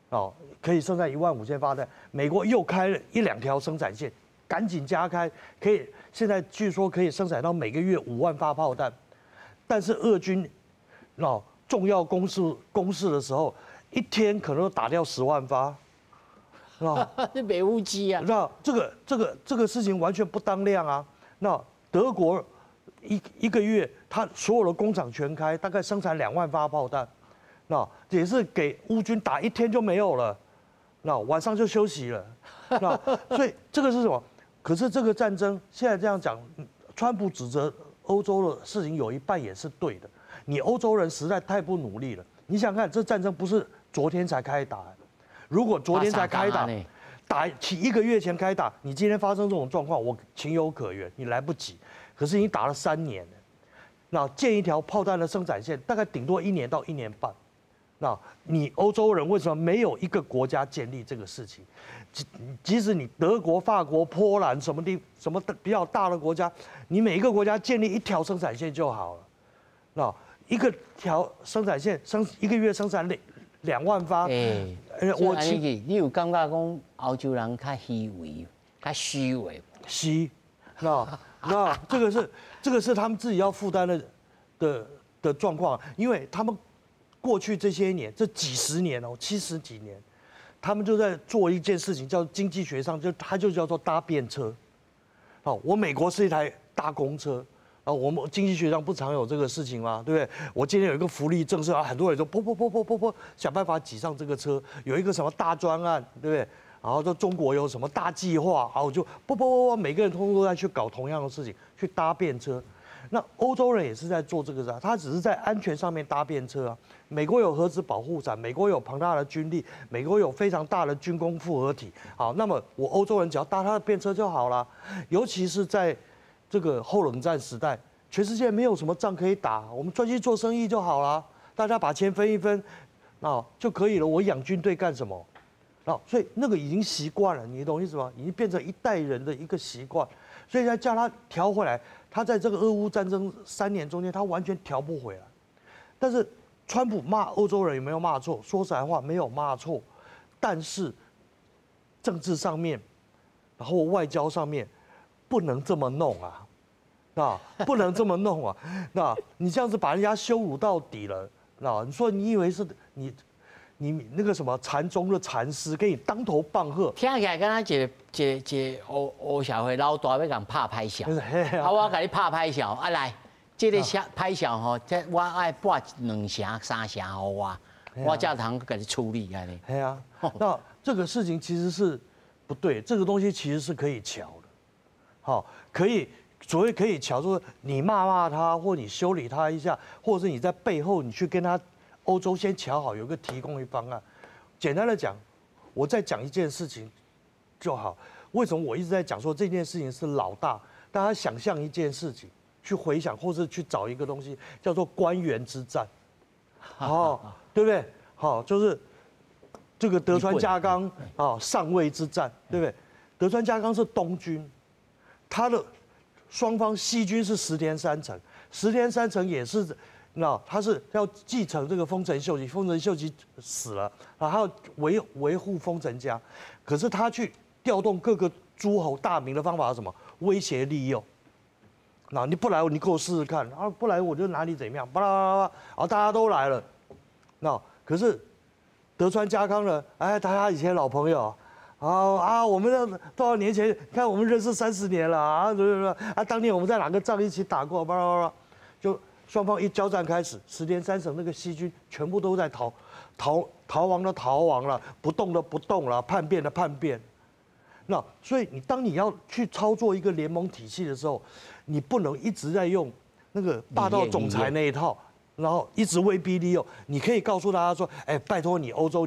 哦，可以生產1.5萬發彈。美國又開了一兩條生產線，趕緊加開，可以現在據說可以生產到每個月5萬發炮彈，但是俄軍，那重要工事的时候，一天可能都打掉10万发，是吧？这袂乌鸡啊！那这个事情完全不当量啊。那德国一个月，他所有的工厂全开，大概生产2万发炮弹，那也是给乌军打一天就没有了，那晚上就休息了。那所以这个是什么？可是这个战争现在这样讲，川普指责欧洲的事情有一半也是对的。你欧洲人实在太不努力了。你想看，这战争不是昨天才开打，如果昨天才开打，打起一个月前开打，你今天发生这种状况，我情有可原，你来不及。可是你打了3年，那建一条炮弹的生产线，大概顶多一年到一年半。那你欧洲人为什么没有一个国家建立这个事情？即使你德国、法国、波兰什么地什么比较大的国家，你每一个国家建立一条生产线就好了。那一个条生产线生一个月生产2万发。哎，我你有感觉讲欧洲人較虛偽、較虛偽？是，那這個是他們自己要負擔的狀況，因為他們過去這些年，這幾十年哦，70幾年，他們就在做一件事情，叫經濟學上就它就叫做搭便車。好，我美國是一台大公車。啊，我們經濟學上不常有這個事情嗎？對不對？我今天有一個福利政策啊，很多人都噗噗噗噗噗噗想辦法擠上這個車。有一個什麼大專案，對不對？然後說中國有什麼大計劃，然後就噗噗噗噗，每個人通通都在去搞同樣的事情，去搭便車。那歐洲人也是在做這個事，他只是在安全上面搭便車啊。美國有核子保護傘，美國有龐大的軍力，美國有非常大的軍工複合體。好，那麼我歐洲人只要搭他的便車就好了，尤其是在這個後冷戰時代，全世界沒有什麼仗可以打，我們專心做生意就好了，大家把錢分一分，啊就可以了。我養軍隊幹什麼？啊，所以那個已經習慣了，你懂意思嗎？已經變成一代人的一個習慣，所以要叫他調回來，他在這個俄烏戰爭3年中間，他完全調不回來。但是川普罵歐洲人有沒有罵錯？說實在話，沒有罵錯，但是政治上面，然後外交上面，不能這麼弄啊。啊，不能這麼弄啊！那你這樣子把人家羞辱到底了，那你說你以為是你那個什麼禪宗的禪師給你當頭棒喝？聽起來敢若一個一個一個黑黑社會老大欲共拍歹笑，啊，我共你拍歹笑，啊來，這個小歹笑吼，這我愛撥兩成三成予我，我才通共你處理按呢。係啊，那這個事情其實是不對，這個東西其實是可以喬的，好，可以。所謂可以喬，說你罵罵他，或你修理他一下，或者是你在背後你去跟他歐洲先喬好，有個提供一方案。簡單的講，我再講一件事情就好。為什麼我一直在講說這件事情是老大？大家想象一件事情，去回想，或是去找一個東西，叫做關原之戰，哦，對不對？好，就是這個德川家康啊，上位之戰，對不對？德川家康是東軍，他的。雙方西軍是石田三成，石田三成也是，那他是要繼承這個豐臣秀吉，豐臣秀吉死了，然後維護豐臣家，可是他去調動各個諸侯大名的方法是什麼？威脅利誘。那你不來，你給我試試看，啊不來我就拿你怎麼樣？巴拉巴拉巴，然後大家都來了，那可是德川家康呢？哎，大家以前老朋友。啊啊！我們那多少年前，看我們認識30年了啊，對不對？啊，當年我們在哪個仗一起打過？巴拉巴拉，就雙方一交戰開始，石田三成那個西軍全部都在逃，逃亡的逃亡了，不動的不動了，叛變的叛變。那所以你當你要去操作一個聯盟體系的時候，你不能一直在用那個霸道總裁那一套，然後一直威逼利誘。你可以告訴大家說：哎，拜託你歐洲，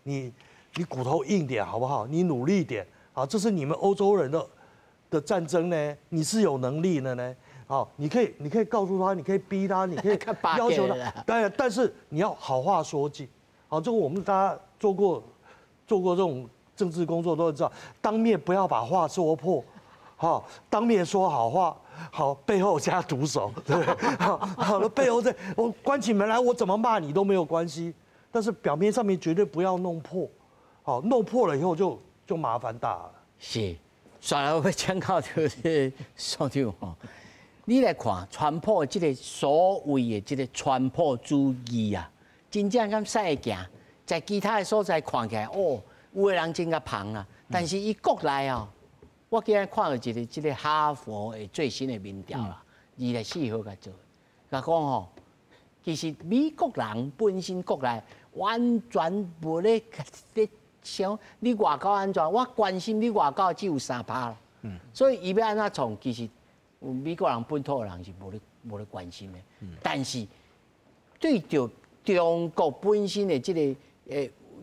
你骨頭硬點好不好？你努力點啊！這是你們歐洲人的戰爭呢，你是有能力的呢。好，你可以告訴他，你可以逼他，你可以要求他，但是你要好話說盡。好，這個我們大家做過這種政治工作都知道，當面不要把話說破，好，當面說好話，好，背後下毒手，對不對？好，好了，背後在我關起門來，我怎麼罵你都沒有關係，但是表面上面絕對不要弄破。好，弄破了以後就麻煩大了。是，煞來我欲請教就是所長吼，你來看川普這个所謂的這个川普主義啊，真正敢使會行，在其他的所在看起來，哦，有的人真共捧啊，但是伊國內哦，我今日看著一个這个哈佛的最新的民調啦，24號共做，共講吼，其實美國人本身國內完全無咧想你外交按怎，我關心你外交只有3趴啦。所以伊欲按怎創，其實美國人本土的人是無咧關心的。但是對著中國本身的這个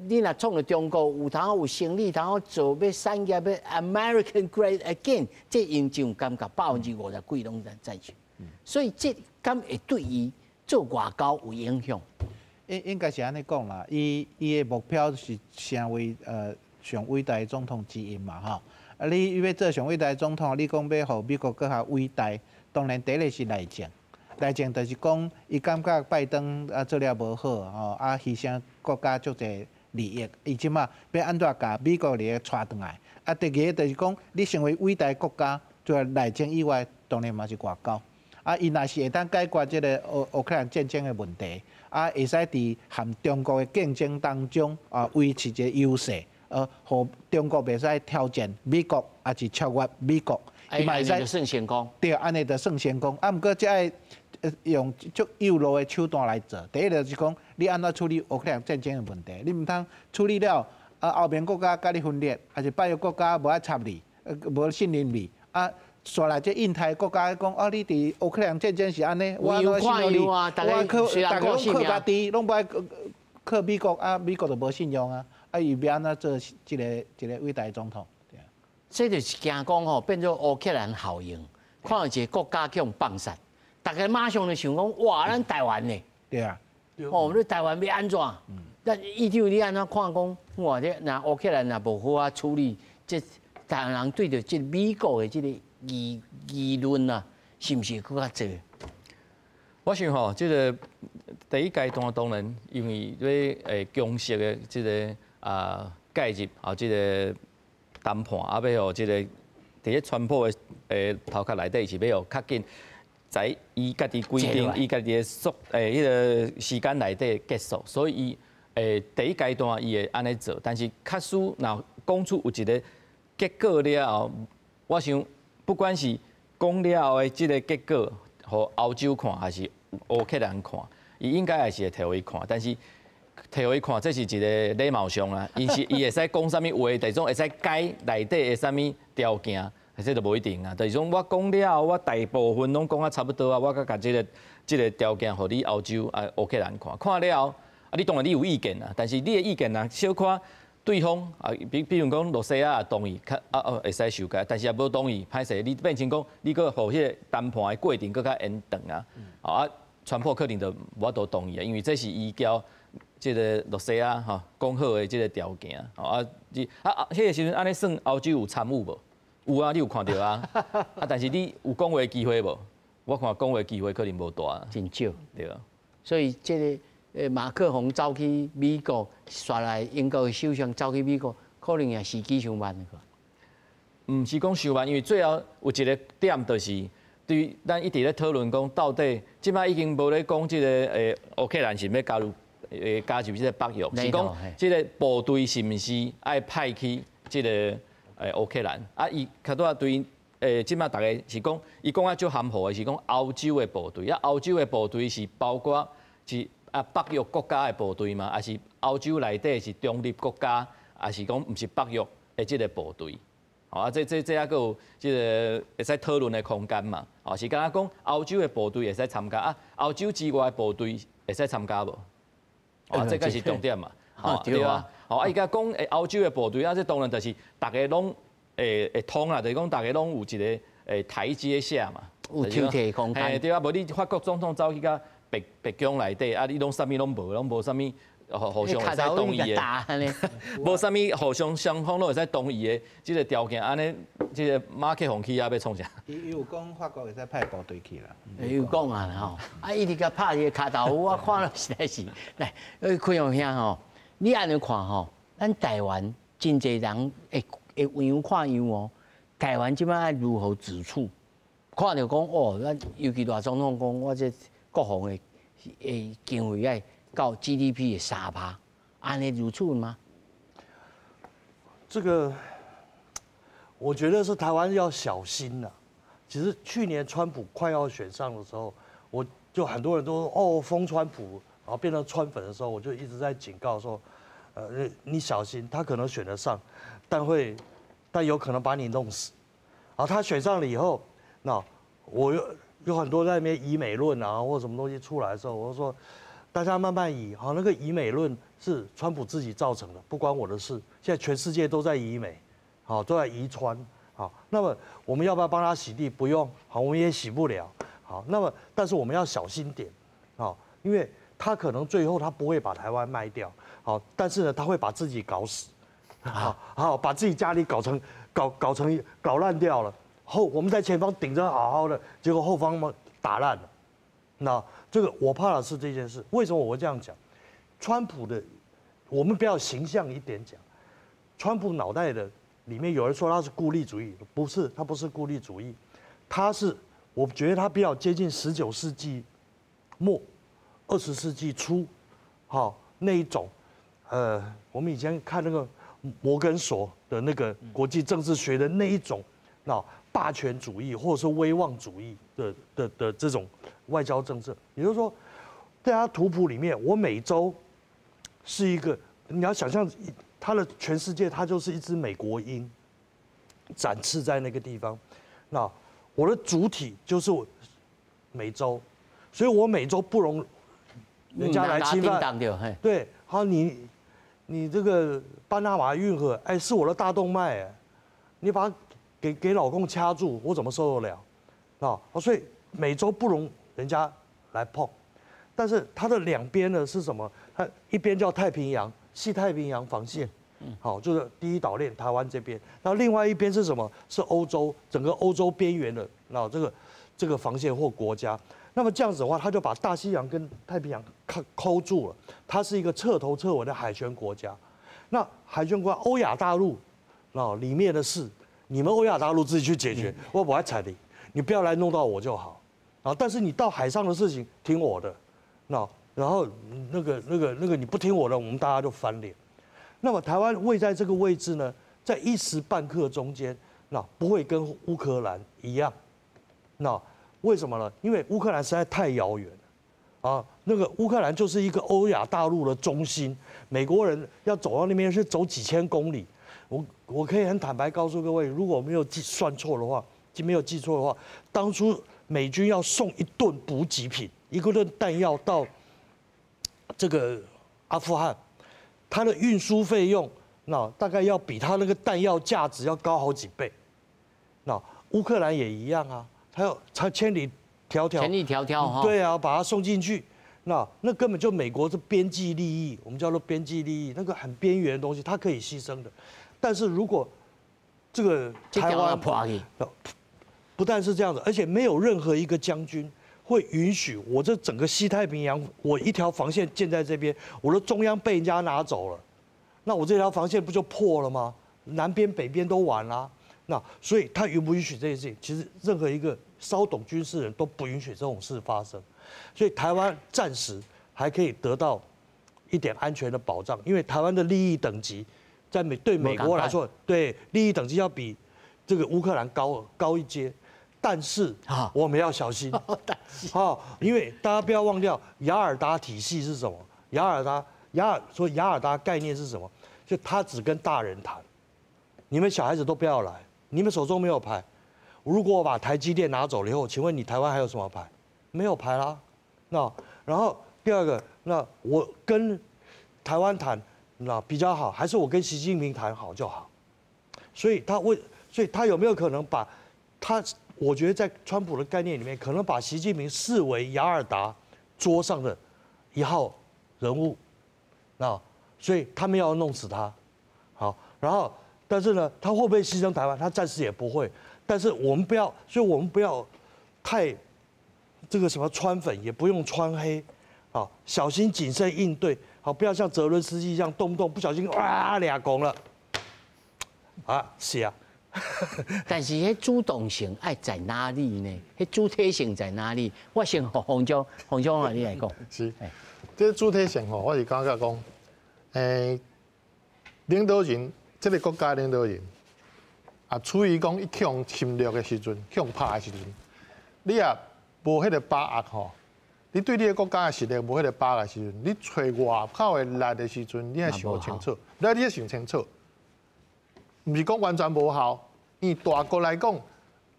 你若創著中國有通有生意，通做欲產業欲 American Great Again，這𪜶就感覺50%幾攏贊成。所以這敢會對伊做外交有影響？應該是按呢講啦，伊的目標是成為上偉大的總統之一嘛吼。啊，你欲做上偉大的總統，你講欲予美國閣較偉大，當然第一个是內政。內政就是講，伊感覺拜登啊做了無好吼，啊犧牲國家足濟利益，伊這馬欲按怎共美國利益帶轉來？啊，第二个就是講，你成為偉大國家，除了內政以外，當然嘛是外交。啊，伊若是會當解決這个烏克蘭戰爭的問題，啊，會使佇和中國的競爭當中啊維持一个優勢，予中國袂使挑戰美國，抑是超越美國，伊嘛會使算成功。對，按呢就算成功。啊，毋過這愛用足幼路的手段來做。第一就是講，你按怎處理烏克蘭戰爭的問題？你毋通處理了，啊，歐盟國家共你分裂，抑是北約國家無愛插你，無信任你，啊。煞來這印太國家講啊，你佇烏克蘭戰爭是按呢，我按怎信任你？我靠，逐家攏靠家己，攏無愛靠美國啊，美國就無信用啊，啊，伊欲按怎做這个偉大的總統？對啊。這就是驚講吼，變做烏克蘭效應，看著一个國家去予放殺，逐家馬上就想講，哇，咱台灣呢？對啊。哦，你台灣欲按怎？咱議長你按怎看講？哇，這若烏克蘭若無好好處理，這台灣人對著這美國的這个疑論啊，是毋是閣較濟？我想吼，這个第一階段當然因為欲強勢的這个啊介入啊，這个談判啊，欲予這个佇咧川普的頭殼內底是欲予較緊，在伊家己規定，伊家己的速彼个時間內底結束，所以伊第一階段伊會按呢做，但是確實若講出有一个結果了後，我想不管是講了後的這个結果，予歐洲看，還是烏克蘭看，伊應該也是會提予伊看，但是提予伊看，這是一个禮貌上啦，伊是伊會使講啥物話，就是講會使改內底的啥物條件，這就無一定啊。就是講我講了後，我大部分攏講啊差不多啊，我閣共這个條件予你歐洲啊烏克蘭看，看了後，啊你當然你有意見啦，但是你的意見啊，小可對方啊，比如講羅西亞同意，較啊哦會使修改，但是也無同意，歹勢你變成講你閣予彼个談判的過程閣較延長啊，啊，川普可能就無法度同意啊，因為這是伊交這个羅西亞吼講好的這个條件，啊你啊啊，彼个時陣按呢算歐洲有參與無？有啊，你有看著啊，啊，但是你有講話機會無？我看講話機會可能無大，真少，對啊。所以這个馬克宏走去美國，煞來英國的首相走去美國，可能也時機傷慢。毋是講傷慢，因為最後有一个點就是對咱一直咧討論講，到底這擺已經無咧講這个烏克蘭是欲加入這个北約，是講這个部隊是毋是愛派去這个烏克蘭？啊，伊較拄仔對這擺逐家是講，伊講啊足含糊的是講歐洲的部隊，啊歐洲的部隊是包括是啊北約國家的部隊嘛，還是歐洲內底是中立國家，還是講毋是北約的這个部隊？啊，這猶閣有這个會使討論的空間嘛？哦，是敢若講歐洲的部隊會使參加啊？歐洲之外的部隊會使參加無？哦，這個是重點嘛？哦，對啊。哦，啊，伊共講歐洲的部隊啊，這當然就是逐家攏會通啦，就是講逐家攏有一个台階下嘛。有抽屜空間。對啊，無你法國總統走去共白宮內底，啊，你攏啥物攏無，攏無啥物互相會使同意的，無啥物互相雙方攏會使同意的這个條件，按呢，這个馬克宏去遐欲創啥？伊有講法國會使派部隊去啦。有講啊吼，啊，伊直共拍伊个跤頭，我看了實在是，來，開陽兄吼，你按呢看吼，咱台灣真濟人會有樣看樣哦，台灣這擺愛如何自處？看著講哦，咱尤其賴總統講，我這國防的經費愛到 GDP 的3趴，按呢如此嗎？這個我覺得是台灣要小心啦。其實去年川普快要選上的時候，我就很多人都說哦瘋川普，然後變成川粉的時候，我就一直在警告說，你小心，他可能選得上，但有可能把你弄死。然後他選上了以後，那我有很多在那邊疑美論啊，或什麼東西出來的時候，我就說大家慢慢疑，好，那個疑美論是川普自己造成的，不關我的事。現在全世界都在疑美，好，都在疑川，好，那麼我們要不要幫他洗地？不用，好，我們也洗不了，好，那麼但是我們要小心點，好，因為他可能最後他不會把台灣賣掉，好，但是呢，他會把自己搞死，好，好，把自己家裡搞成搞搞成搞爛掉了。後我們在前方頂着好好的，結果後方嘛打爛了。那這個我怕的是這件事。為什麼我會這樣講？川普的，我們比較形象一點講，川普腦袋的裡面有人說他是孤立主義，不是，他不是孤立主義，他是我覺得他比較接近19世紀末、20世紀初，好那一種，我們以前看那個摩根索的那個國際政治學的那一種，那霸權主義或者是威望主義的這種外交政策，也就是說，在他圖譜裡面，我美洲是一個，你要想象他的全世界，他就是一隻美國鷹，展翅在那個地方。那我的主體就是美洲，所以我美洲不容人家來侵犯。對，好，你這個巴拿馬運河，哎，是我的大動脈，哎，你把它給老共掐住，我怎麼受得了？啊，所以美洲不容人家來碰，但是它的兩邊呢是什麼？它一邊叫太平洋，西太平洋防線，好，就是第一島鏈台灣這邊。然後另外一邊是什麼？是歐洲，整個歐洲邊緣的那這個防線或國家。那麼這樣子的話，它就把大西洋跟太平洋摳住了。它是一個徹頭徹尾的海權國家。那海權國家，歐亞大陸啊裡面的事，你們歐亞大陸自己去解決，我不愛睬你，你不要來弄到我就好。啊，但是你到海上的事情聽我的，那然後那個你不聽我的，我們大家就翻臉。那麼台灣位在這個位置呢，在一時半刻中間，那不會跟烏克蘭一樣。那為什麼呢？因為烏克蘭實在太遙遠了啊！那個烏克蘭就是一個歐亞大陸的中心，美國人要走到那邊是走幾千公里。我可以很坦白告訴各位，如果沒有記算錯的話，沒有記錯的話，當初美軍要送一噸補給品，一個噸彈藥到這個阿富汗，它的運輸費用，那大概要比它那個彈藥價值要高好幾倍。那烏克蘭也一樣啊，他要他千里迢迢，千里迢迢哈，對啊，把它送進去，那根本就美國是邊際利益，我們叫做邊際利益，那個很邊緣的東西，它可以犧牲的。但是如果這個台灣，不但是這樣子，而且沒有任何一個將軍會允許我這整個西太平洋，我一條防線建在這邊，我的中央被人家拿走了，那我這條防線不就破了嗎？南邊北邊都完了。那所以他允不允許這件事情？其實任何一個稍懂軍事人都不允許這種事發生。所以台灣暫時還可以得到一點安全的保障，因為台灣的利益等級，在對美國來說，對利益等級要比這個烏克蘭高一階。但是我們要小心，好，因為大家不要忘掉雅爾達體系是什麼？雅爾達雅爾說雅爾達概念是什麼？就他只跟大人談，你們小孩子都不要來，你們手中沒有牌。如果我把台積電拿走了以後，請問你台灣還有什麼牌？沒有牌啦。那然後第二個，那我跟台灣談那比較好，還是我跟習近平談好就好？所以他有沒有可能把他？我覺得在川普的概念裡面，可能把習近平視為雅爾達桌上的一號人物，那所以他們要弄死他，好，然後但是呢，他會不會犧牲台灣？他暫時也不會。但是我們不要，所以我們不要太這個什麼川粉，也不用川黑，好，小心謹慎應對，好，不要像澤倫斯基一樣動不動不小心哇掠狂了，啊，是啊。但是彼主動性愛在哪裡呢？彼主體性在哪裡？我先予洪總，洪總啊，你來講。是，這主體性吼，我是感覺講，領導人，這個國家領導人，啊，處於講伊去予侵略的時陣，去予拍的時陣，你也無彼個把握吼，你對你的國家的實力無彼個把握的時陣，你揣外口的力的時陣，你愛想清楚，你愛想清楚，毋是講完全無效。以大國來講，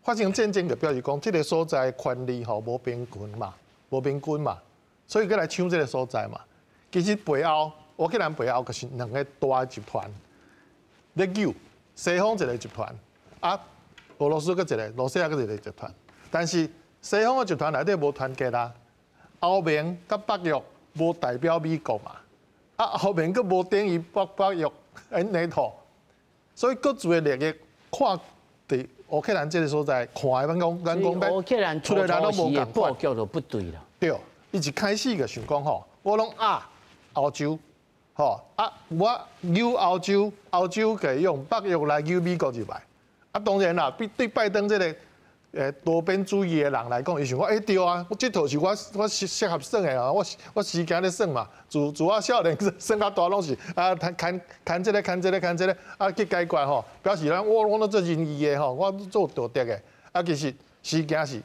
發生戰爭就表示講，這個所在權力吼無平均嘛，無平均嘛，所以閣來搶這個所在嘛。其實背後，烏克蘭背後就是兩個大集團咧扭，西方一個集團，啊，俄羅斯閣一個，羅西亞閣一個集團。但是西方的集團內底無團結啊，歐盟佮北約無代表美國嘛，啊，歐盟閣無等於北約 NATO，所以各自的利益看佇烏克蘭這個所在，看的咱講，咱講烏克蘭出來人攏無仝款，叫做不對啦。對，伊一開始就想講吼，我攏壓歐洲，吼啊，我扭歐洲，歐洲會用北約來扭美國入來。啊，當然啦，對拜登這個多邊主義的人來講，伊想講，欸對啊，我這套是我適合耍的啊，我時間咧耍嘛，自我少年耍較大攏是啊，牽牽這個牽這個牽這個，啊去解決吼，表示咱我攏做仁義的吼，我做道德的，啊其實事件是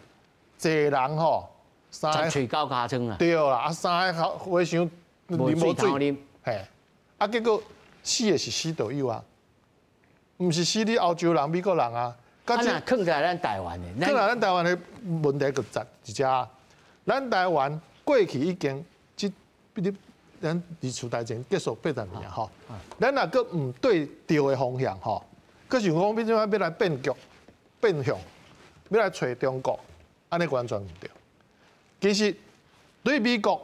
濟人吼，三个喙厚尻川啊，對啦，啊三个和尚啉無水，嘿，啊結果死的是死隊友啊，毋是死你歐洲人、美國人啊。啊，若囥在咱台灣的，囥在咱台灣的問題就在佇遮。咱台灣過去已經這比咱二次大戰結束80年吼，咱若閣毋對對的方向吼，閣想講欲怎欲來變局、變向，欲來揣中國，按呢完全毋對。其實對美國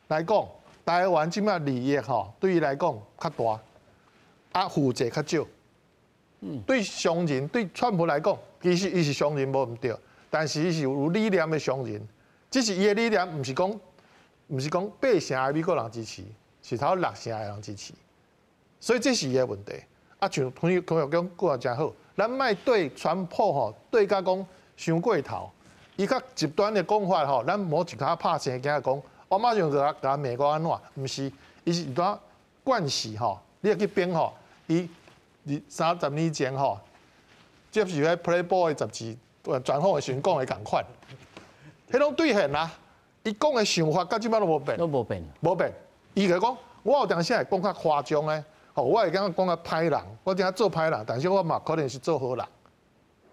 來講，台灣這擺利益吼，對伊來講較大，啊負債較少。對商人、對川普來講，其實伊是商人無毋對，但是伊是有理念的商人。只是伊的理念毋是講八成的美國人支持，是頭六成的人支持。所以這是伊的問題。啊，像彭玉講講得誠好，咱莫對川普吼對甲講傷過頭，伊較極端的講法吼，咱無一下拍生驚講，我馬上就共罵講按怎，毋是，伊是怎慣勢吼，你會去變吼，伊。20-30年前吼，接受彼 Playboy 雜誌專訪的時陣講的仝款，彼攏兌現啦。伊講的想法到這擺攏無變，攏無變，無變。伊就講，我有當時會講較誇張的，吼，我會感覺講較歹人，我定做歹人，但是我嘛可能是做好人。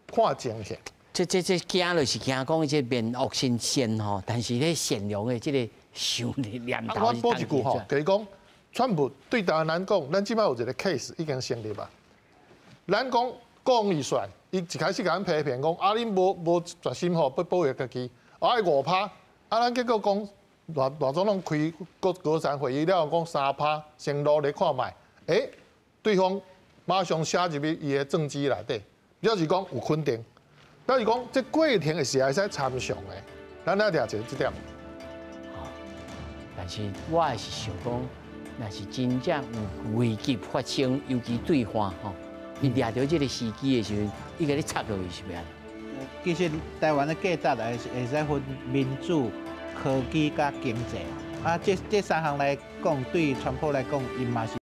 看情形。這驚就是驚講這面惡心善吼，但是咧善良的這個想念頭。我補一句吼，就是講，川普對台灣人講，咱這擺有一個 case 已經成立啊。咱講講預算，伊一開始共咱批評講，啊，恁無決心吼，欲保衛家己，愛5趴，啊，咱結果講賴總統開國高層會議了後講3趴，先努力看覓，欸，對方馬上寫入去伊的政治內底，表示講有肯定，表示講這過程是會使參詳的，咱來掠一這點。但是我也是想講，若是真正有危機發生，尤其對岸吼。伊掠著這個時機的時陣，伊共你插落去是欲按怎？其實台灣的價值會會使分民主、科技佮經濟啊，這三項來講，對川普來講，伊嘛是。